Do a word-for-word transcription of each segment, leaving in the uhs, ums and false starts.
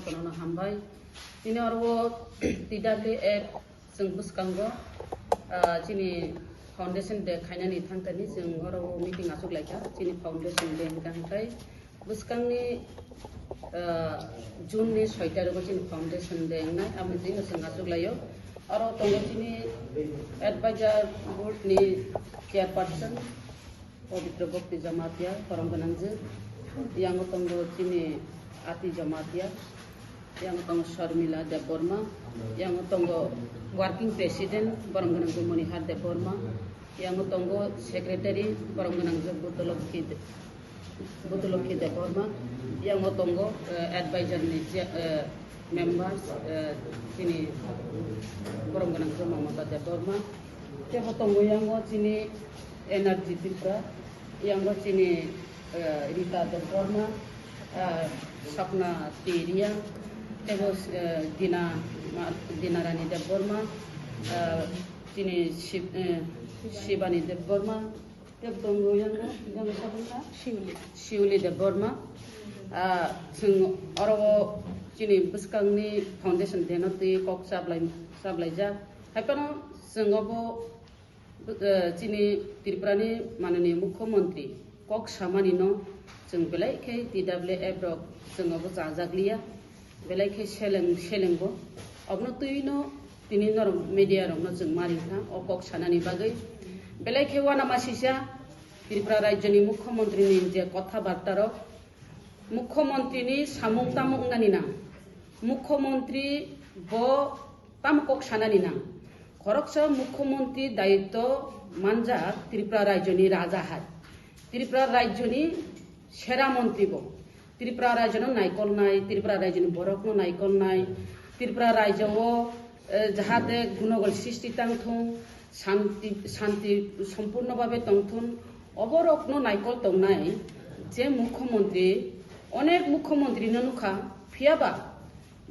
Kono hambai. Chini oro T W F chwng bwskango, ah, chini foundation day khainani thangkani chwng oro meeting achuk laikha. Chini foundation day hwnkha hwnkhe bwskangni, ah, June ni soi tarikgo chini foundation day wngnai, amo chini chwng achuk laio. Oro tongo chini advisor board ni chairperson, Pabitra Bhakti Jamatia, borom gwnangjwk. Yango tongo chini Ati Jamatia. Yango tongo Sharmila Debbarma. Yango tongo working president, borom gwnangjwk Monihar Debbarma. Yango tongo secretary, borom gwnangjwk Bhutolokhi De-, Bhutolokhi Debbarma. Yango tongo, eh, advisor ni chair, eh, members, eh, chini borom gwnangjwk Mamata Debbarma. Tebo tongo yango chini Energy Tripura, yango chini, eh, Rita Debbarma, eh, Sapna Teria, tebo, eh, Dina Ma-, Dina Rani Debbarma, eh, chini Shib-, eh, Shibani Debbarma, tebo tongo yango, yango sabunna Shiuli, Shiuli Debbarma. Ah, chwng oro chini bwskangni foundation day no twi kok chablai, chablaijak. Hai phano chwng obo, eh, chini Tripurani mananiya Mukhyamantri kok samani no chwng belai khe T W F rok chwng obo chajakliya, belai khe seleng, selengbo. Obno twi no tini norok media rok no chwng ma ringkha o kok sanani bagwi. Belai khe uanama sisa Tripura rajyoni Mukhyamantri ni je kotha barta rok, Mukhyamantri ni samung tamo wngnani nang? Mukhyamantri bo tamo kok sanani nang? Khoroksa Mukhyamantri dayitto manjak Tripura rajyoni raja hai. Tripura rajyoni sera mantri bo. Tripura rajyono naikolnai, Tripura rajyoni borokno naikolnai, Tripura rajyo o, eh, jahate gunogol sristi tangthung, shanti, shanti sompurno babe tongthun, oborokno naikol tongnai je Mukhyamantri, onek Mukhyamantri no nukha, phiyaba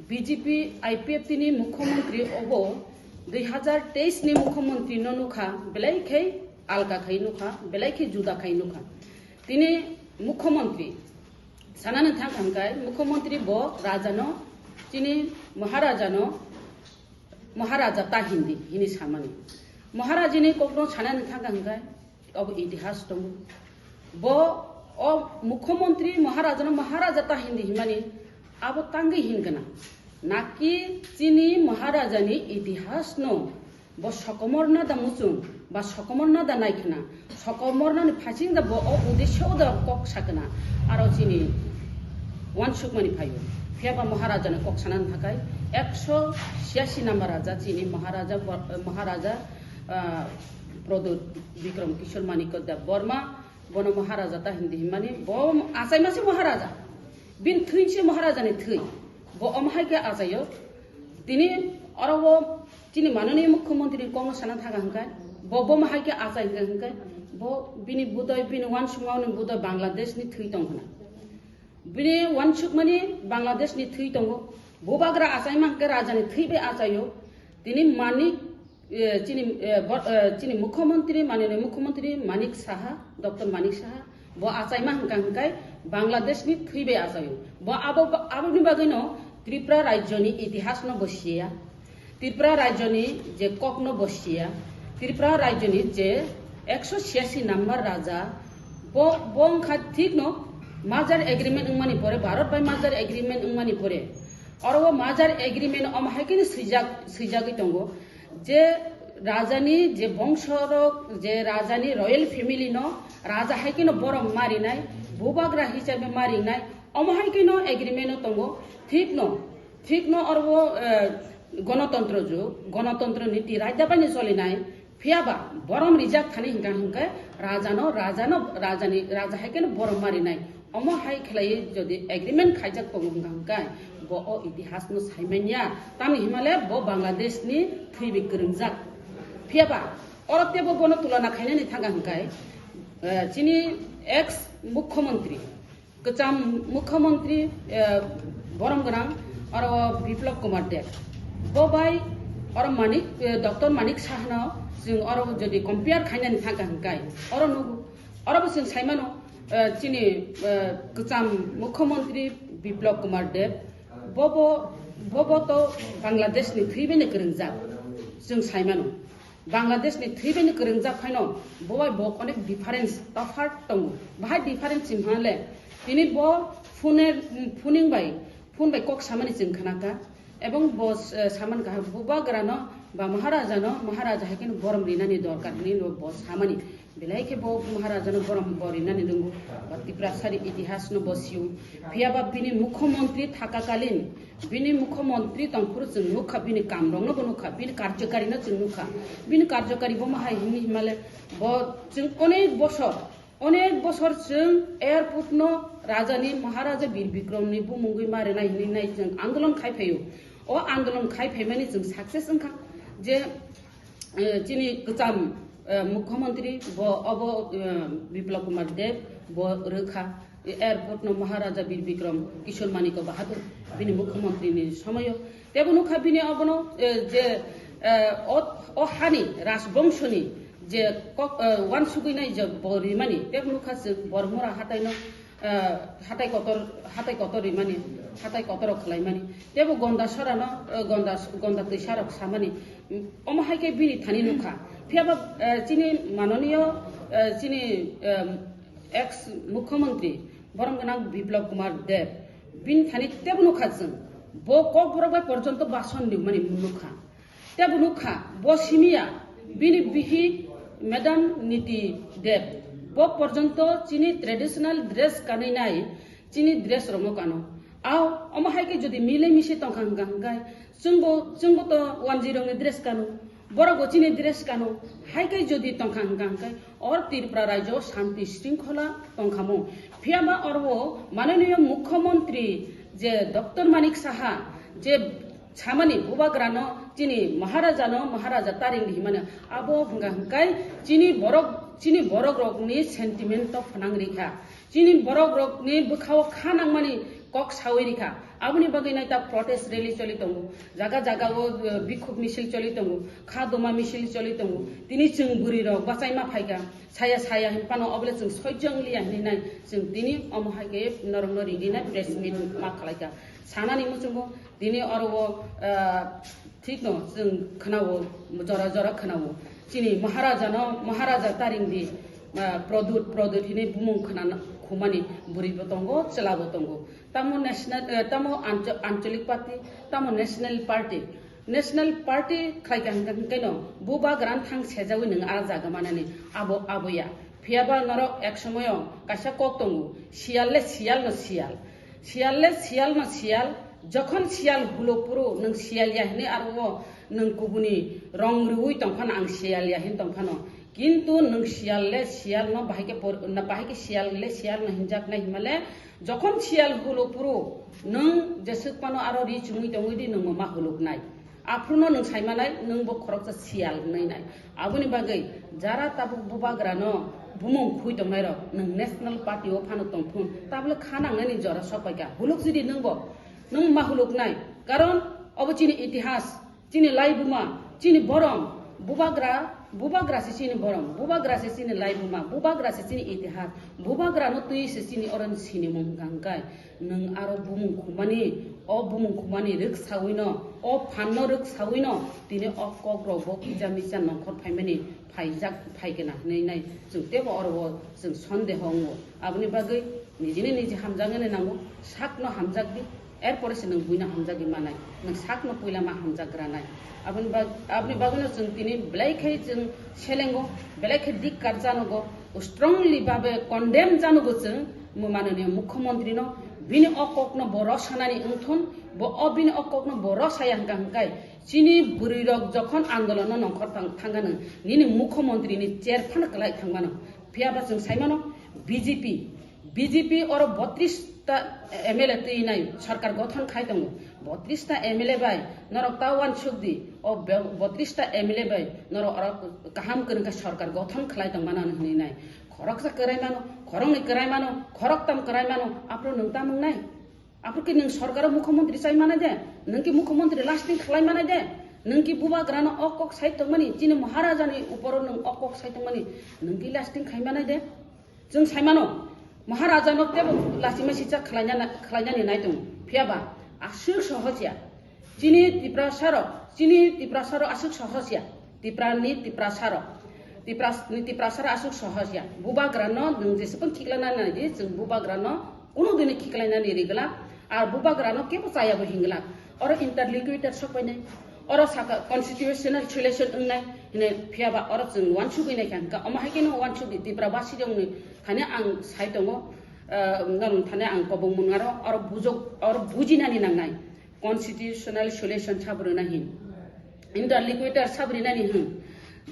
B J P I P F T ni Mukhyamantri obo dui hazar teis ni Mukhyamantri no nukha, belai khai alka khai nukha, belai khai juda khai nukha. Tini Mukhyamantri sanani thang thang khai Mukhyamantri bo raja no, chini Maharaja no Maharaja ta hindi hini samani. Maharajini kokno sanani thang thang khai obo itihas tongo. Bo o Mukhyamantri Maharajano Maharaja ta hindi himani abo tangwi hin gana. Naki chini Maharajani itihasno bo sokomorna da muchung ba sokomorna da naikhna, sokomornani phasing da bo o uddesyo da kok sakna. Aro chini wansukmani phaio. Phiyaba Maharajani kok sanani thakai ekso siyasi number raja chini Maharaja Bor-, Maharaja, ah, Pradyut Bikram Kishore Manikya Debbarma, bono Maharaja ta hindi himani, bo achaima se Maharaja. Bini thwi se Maharaja ni thwi. Bo omo hai khe achaio. Tini oro o chini mananiya Mukhyamantri ni kokno sana thaga hwnkhe, bo bomo hai khe achai hwnkhe, hwnkhe bo bini budoi, bini wansukmani budoi Bangladesh ni thwi tong khna. Bini wansukmani Bangladesh ni thwi tongo. Bubagra achaima hwnkhe raja ni thwi bai achaio. Tini Manik, eh, chini, eh, bo-, eh, chini Mukhyamantri, mananiya Mukhyamantri Manik Saha, Doctor Manik Saha, bo achaima hwnkha hwnkhe Bangladesh ni thwi bai achaio. Bo abo, aboni bagwino Tripura rajyoni itihasno bo siya. Tripura rajyoni je kokno bo siya, Tripura rajyoni je ekso siyasi number raja, bo, bo wngkha thikno merger agreement wngmani pore, Bharat bai merger agreement wngmani pore, oro o merger agreement omo hai kheno swijak, swijagwi tongo je rajani je bongsorok, je rajani royal family no raja hai kheno borok marinai, bubagra hisabe marinai, omo hai kheno agreement o tongo, thikno. Thikno oro o, eh, gonotontro jug, gonotontro niti raida baino cholinai, phiyaba borom rijak thani hwnkha hwnkhe rajano, rajano, rajani, raja hai kheno borom marinai. Omo hai khlaiwi jodi agreement khaijak tongo hwnkha hwnkhe bo o itihasno saimanya. Tamni himale bo Bangladesh ni thwibi kwrwngjak. Phiyaba oro tebo bono tulana khainani thangkha hwnkhe, eh, chini ex mukhyamantri, kwcham mukhyamantri, eh, borom gwnang oro Biplab Kumar Deb. Bo bai oro Manik, eh, Doctor Manik Sahano chwng oro jodi compare khainani thangkha hwnkhe oro nugo. Oro bo chwng saimano, eh, chini, eh, kwcham mukhyamantri Biplab Kumar Deb. Bobo, bobo to Bangladesh ni thwi bai ni kwrwngjak, chwng sai mano. Bangladesh ni thwi bai ni kwrwngjak phaino bo bai bo onek difference, tafat tongo. Bahai difference wngkha le, tini bo phone, phoning bai, phone bai kok samani chwng khnakha. Ebong bo, eh, saman kaham, bubagrano ba Maharajano, Maharaja hai kheno borom rinani dorkar hinwi bo samani. Belai khe bo Maharajano borom bo rinani rwngo, ba Tiprasani itihasno bo sio. Phiya ba bini mukhyamantri thakakalin, bini mukhyamantri tongphuru chwng nukha, bini kamrokno bo nukha, bini karjokarino chwng nukha. Bini karjokari bo ma hai hinwi himale, bo chwng onek bosor, onek bosor chwng airport no Rajani Maharaja Bir Bikramni bumungwi ma rwnai hinwi nai chwng andolon khai phaio. O andolon khai phaimani chwng success wngkha je, eh, chini kwcham, eh, mukhyamantri bo obo, eh, Biplab Kumar Deb bo rwkha. Airport no Maharaja Bir Bikram Kishore Manikya Bahadur bini mukhyamantri ni somoyo. Tebo nukha bini obono, eh, je, eh, o, o hani rajbongshoni je kok, eh, wansugwi nai je bo rimani, tebo nukha chwng Bormura hatai no, eh, hatai kotor, hatai kotor rimani, hatai kotor rok khlaimani. Tebo Gonda sorano, eh, Gonda, Gonda twisarok samani. Omo hai khe bini thani nukha. Phiya ba, eh, chini manoniyo, eh, chini, eh, ex mukhyamantri borom gwnang Biplab Kumar Deb, bini thani tebo nukha chwng. Bo Kokborok bai porjonto bason rimani nukha. Tebo nukha, bo simiya, bini bihi Madam Niti Deb, bo porjonto chini traditional dress kanwi nai, chini dress rokno kano. Ao, omo hai khe jodi mile mise tongkha hwnkha hwnkhe, chwngbo, chwngbo to wanjwi rokni dress kano. Borok bo chini dress kano, hai khe jodi tongkha hwnkha hwnkhe, or Tripura rajyo shanti shringkhola tongkha mo. Phiya ba oro manoniyo mukhyamantri je Doctor Manik Saha je samani bubagrano chini Maharajano Maharaja taring di himani abo hwnkha hwnkhe chini borok, chini borok rokni sentiment to phnang rikha. Chini borok rokni bwkhao kha nangmani kok sawi rikha. Aboni bagwi naita protest rally choli tongo. Jaga jaga o, eh, bikhuk misil choli tongo. Kha doma misil choli tongo. Tini chwng bwrwi rok bachai ma phaikha. Saya saya hin pano obole chwng sojjong liya hinwi nai. Chwng tini omo hai khe norokno rinwi nai press meet ma khlaikha. Sanani muchungo tini oro o, eh, Thik no, chwng khwnao, jora jora khwnao. Chini Maharajano, Maharaja taring di, ah, Produt, Produt hinwi bumung khwnana khumani bwrwi bo tongo, chwla bo tongo. Tamo national, eh, tamo ancho-, ancholic party, tamo national party. National party khlai kha hwnkhe, hwnkhe no, bubagrano thang sejawi nwng a jaga manani, abo, abo ya. Phiya ba norok ek somoyo kaisa kok tongo, siyal le siyal no siyal. Siyal le siyal no siyal, jokhon siyal hulo phuru nwng siyal ya hinwi aro o nwng kubuni rong rwui tong phano ang siyal ya hin tong phano. Kintu nwng siyal le siyal no bahai khe por-, na bahai khe siyal le siyal no hinjak nai himale, jokhon siyal hulo phuru nwng jeswk phano aro ri chumui tongwi di nwng ma huluk nai. Aphuru no nwng sai manai, nwng bo khoroksa siyal wngnai nai. Aboni bagwi jara tabuk bubagrano bumung khui tongnairok, nwng National Party o phano tongthun, tabole kha nangnani jora sok paikha. Huluk jodi nwng bo, nwng ma huluk nai. Karon obo chini itihas, chini laibuma, chini borom, bubagra, bubagra se chini borom, bubagra se chini laibuma, bubagra se chini itihas, bubagrano twi se chini oroni sinimung hwnkha hwnkhe. Nwng aro bumung khumani, o bumung khumani rwk sawino, o phanno rwk sawino, tini o kokrok bo kisa misa nongkhor phaimani phaijak phaikena hinwi nai chwng teibo oro o chwng sondeho wngo. Aboni bagwi nijini niji hamjaknani nango, sakno hamjakdi, erpore se nwng buino hamjakdi manai, nwng sakno puila ma hamjakgranai. Aboni bag-, aboni bagwino chwng tini belai khe chwng selengo, belai khe dikkar janogo, strongly babe condemn janogo chwng mo-, manoniyo mukhyamantri no, bini o kokno bo rosanani wngthun, bo o bini o kokno bo rosaya hwnkha hwnkhe chini bwrwi rok jokhon andolon no nongkhor thang-, thangkha nwng, nini mukhyamantri ni chair phano kwlai thangmano. Phiya ba chwng saimano B J P, B J P oro botris ta M L A twi nai sarkar gothon khai tongo. Botris ta M L A bai norok ta uansuk di, o be-, botris ta M L A bai norok oro kaham kwrwng khe sarkar gothon khlai tong mano hinwi nai. Khoroksa kwrai mano, khoroknwi kwrai mano, khoroktam kwrai mano, aphuru nwng ta mwngnai? Aphuru khe nwng sarkar o mukhyamantri chai manai de? Nwng khe mukhyamantri lasting khlai manai de? Nwng khe bubagrano o kok sai tongmani, chini Maharajani uporo nwng o kok sai tongmani, nwng khe lasting khai manai de? Chwng sai mano, Maharaja no teibo lachima sijak khlaina, khlainani nai tongo. Phiya ba, Aswk sohos ya. Chini Tiprasa rok, chini Tiprasa rok aswk sohos ya. Tipra ni Tiprasa rok. Tipras-, ni Tiprasa rok aswk sohos ya. Bubagra no nwng jeswk khiklana nai di, chwng Bubagra no kunu dini khiklainani rigla. Ar Bubagra no kebo chaya bo hingla. Oro interlocutor sok pai nai. Oro saka constitutional solution wngnai. Hine phiya ba oro chwng wansugwi nai kha hwnkha. Omo hai khe no wansugwi Tipra basi rok ni thani ang sai tongo. Ah, norok thani ang kobong mwnga ro, oro bujok, oro bujinani nangnai. Constitutional solution sabrina hin. Interlocutor sabrinani hin.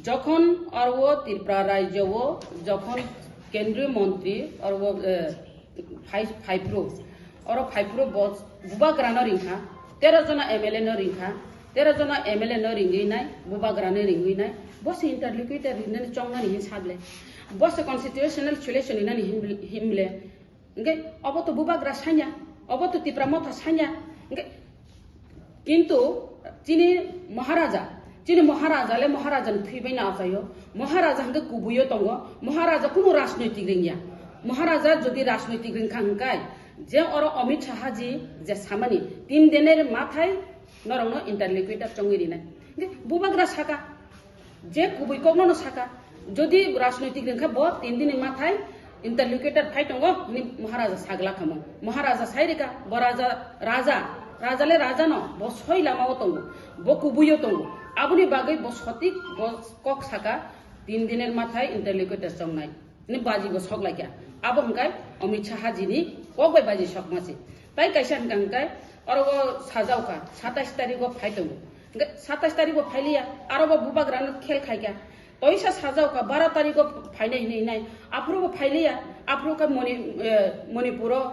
Jokhon oro Tripura rajyo o, jokhon kendriyo montri oro, eh, phai-, phaipro. Oro phaipro bo Bubagra no ringkha, tero jona M L A no ringkha, tero jona M L A no ringwi nai, Bubagra no ringwi nai. Bo se interlocutor rinani chongnani hin sable. Bo se constitutional solution rinani hin-, himle. Hingke obo to Bubagra sanya, obo to Tipra Motha sanya. Hingke kintu chini Maharaja, chini Maharaja le Maharaja ni thwi bai na achaio. Maharaja hingke kubuio tongo. Maharaja kunu rajnoitik ringya. Maharaja jodi rajnoitik ringkha hingkai, je oro Amit Shah ji je samani tin diner mathai norokno interlocutor chongwi rinai. Hingke Bubagra saka, je kubui kokno no saka, jodi rajnoitik ringkha bo tin dini mathai interlocutor phai tongo, hini Maharaja sagla khamo. Maharaja sai rika, bo raja, raja, raja le raja no, bo soi lama o tongo, bo kubui o tongo. Aboni bagwi bo sotik, bo kok saka, tin diner mathai interlocutor chongnai. Ni baji bo sok laikya. Abo hingkai Amit Shah ji ni kok bai baji sok masi. Tai kaisa hingka hingkai oro o sajao kha, satais tarikh o phai tongo. Hingke satais tarikh bo phailiya, aro bo Bubagra no khel khaikha. Oisa sajao kha, baro tarikh bo phainai hinwi hinai. Aphuru bo phailiya, aphuru khe Moni-, eh, Manipur o,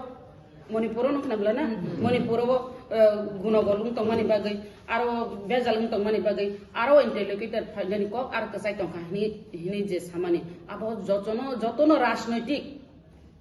Manipur o nukna bwla na? Hmm. Manipur o, eh, gunogol wng tongmani bagwi, aro bejal wng tongmani bagwi, aro interlocutor phainani kok aro kwchai tongkha hinwi, hinwi je samani. Abo jotono, jotono rajnoitik,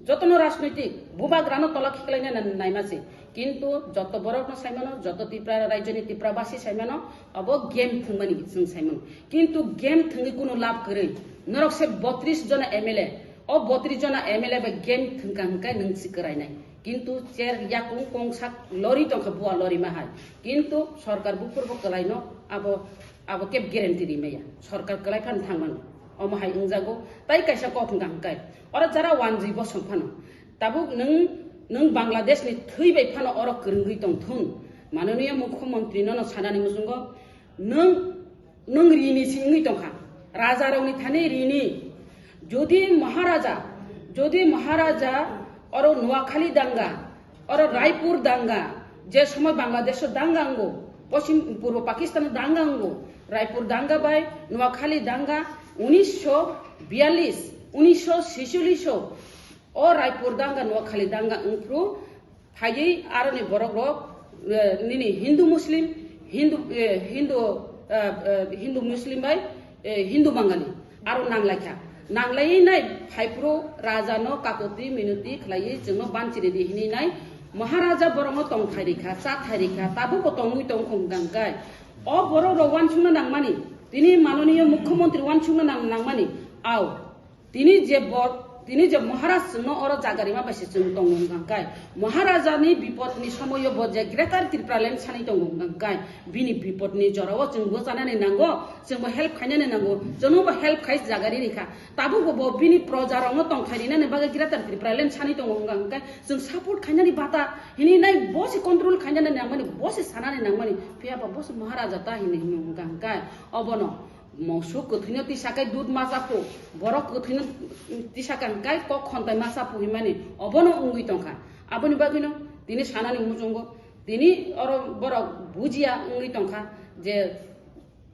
Jotono rajnoitik Bubagrano tola khiklaina na-, naima se. Kintu joto borokno saimano, joto Tipra rajyoni Tipra basi saimano, abo game thwngmani chwng saimano. Kintu game thwngwi kunu lab kwrwi. Norok se botris jona M L A. O botris jona M L A bai game thwngkha hwnkhe nwng si kwrainai. Kintu chair yakung kongsak lori tongkha bua lori ma hai. Kintu sorkar buphurbo kwlaino abo Abo keb guarantee rimaya. Sorkar kwlai phan thangmano. Omo hai wngjago. Tai kaisa kok hwnkha hwnkhe. Oro jara wanjwi bosong phano. Tabuk nwng, nwng Bangladesh ni thwi bai phano oro kwrwngwi tong thung. Mananiya Mukhyamantri nono sanani muchungo. Nwng, nwng rini si wngwi tongkha. Raja rokni thani rini. Jodi Maharaja, jodi Maharaja oro Noakhali danga, Oro Raipur danga, je somoy Bangladesh o danga wngo, Poschim, Purbo Pakistan o danga wngo, Raipur danga bai Noakhali danga, unisho biyallis, unisho secholish o, o Raipur danga, Noakhali danga wngphru, phaiwi aroni borok rok, eh, nini Hindu Muslim, Hindu, eh, Hindu, eh, eh, Hindu Muslim bai, eh, Hindu Bangali, aro nanglaikha. Nanglaiwi nai phaiphuru raja no kakuti minuti khlaiwi chwngno banchiri di hinwi nai Maharaja borokno tongthai rikha, chathai rikha, tabukbo tongwi tongkha hwnkha hwnkhe. O borok rok uansukna nangmani, tini mananiya Mukhyamantri uansukna nang-, nangmani, ao. Tini je bor, tini je Maharaj chwngno oro jaga rima bai se chwng tongo hwnkha hwnkhe. Maharaja ni bipod ni somoyo bo je Greater Tripura Land sanwi tongo hwnkha hwnkhe. Bini bipod ni jora o chwng bo chanani nango, chwng bo help khainani nango, chwngno bo help khai jaga ri rikha. Tabuk bo, bo bini proja rokno tongthai rinani bagwi Greater Tripura Land sanwi tongo hwnkha hwnkhe. Chwng support khainani bata hinwi nai bo se control khainani nangmani, bo se sanani nangmani. Phiya ba bo se Maharaja ta hinwi hwnwi hwnkha hwnkhe. Obono Mosuk kwthwino tisa khe dud ma cha phu, borok kwthwino tisa khe hwnkhe kok khonthai ma cha phu hinmani obono wngwi tongkha. Aboni bagwino tini sanani muchungo tini oro borok bujiya wngwi tongkha je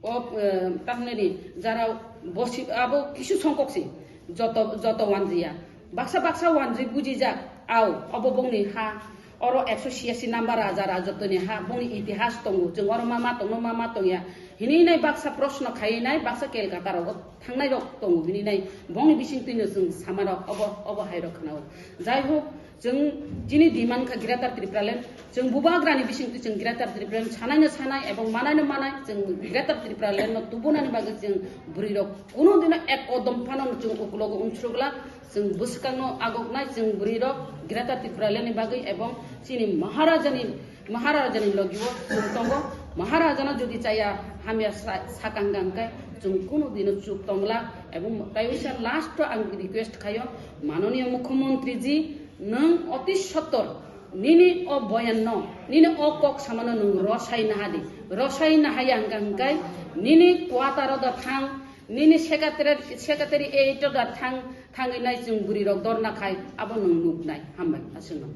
o, eh, tamhinani jara bosi abo kisu songkok si joto, joto wanjiya. Baksa baksa wanjwi bujijak, ao, obo bongni ha, oro ekso siyasi number raja rajotwini ha, bongni itihas tongo, chwng oro ma ma tongno, ma ma tongya. Hinwi nai baksa proshno khaiwi nai, baksa Kolkata rogo thangnai rok tongo, hinwi nai bongni bisingtwino chwng sama rok, obo, obo hai rok khwnao. Jai hok, chwng chini demand kha Greater Tripura Land, chwng bubagrani bisingtwi chwng Greater Tripura Land sanaino sanai ebong manaino manai, chwng Greater Tripura Land no tubunani bagwi chwng bwrwi rok kunu dino ek kodom phano chwng ukulogo umsrwgla. Chwng bwskangno agoknai chwng bwrwirok Greater Tripura Land ni bagwi ebong chini Maharajani Maharajani logi o chwng tongo. Maharajano jodi chaya hamya sa-, sakang gangkai chwng kunu dino chuk tongla. Ebong taiwisa last o ang request khayo manoniya mukhyamantri ji, nwng oti sottor nini o boyan no, nini o kok samano nwng rosai nahadi. Rosai nahaya hwnkha hwnkhe nini quarter o da thang, nini secretary, secretary eight o da thang, thangwi nai chwng bwrwi rok dorna khai abo nwng nuknai. Hambai aswkno.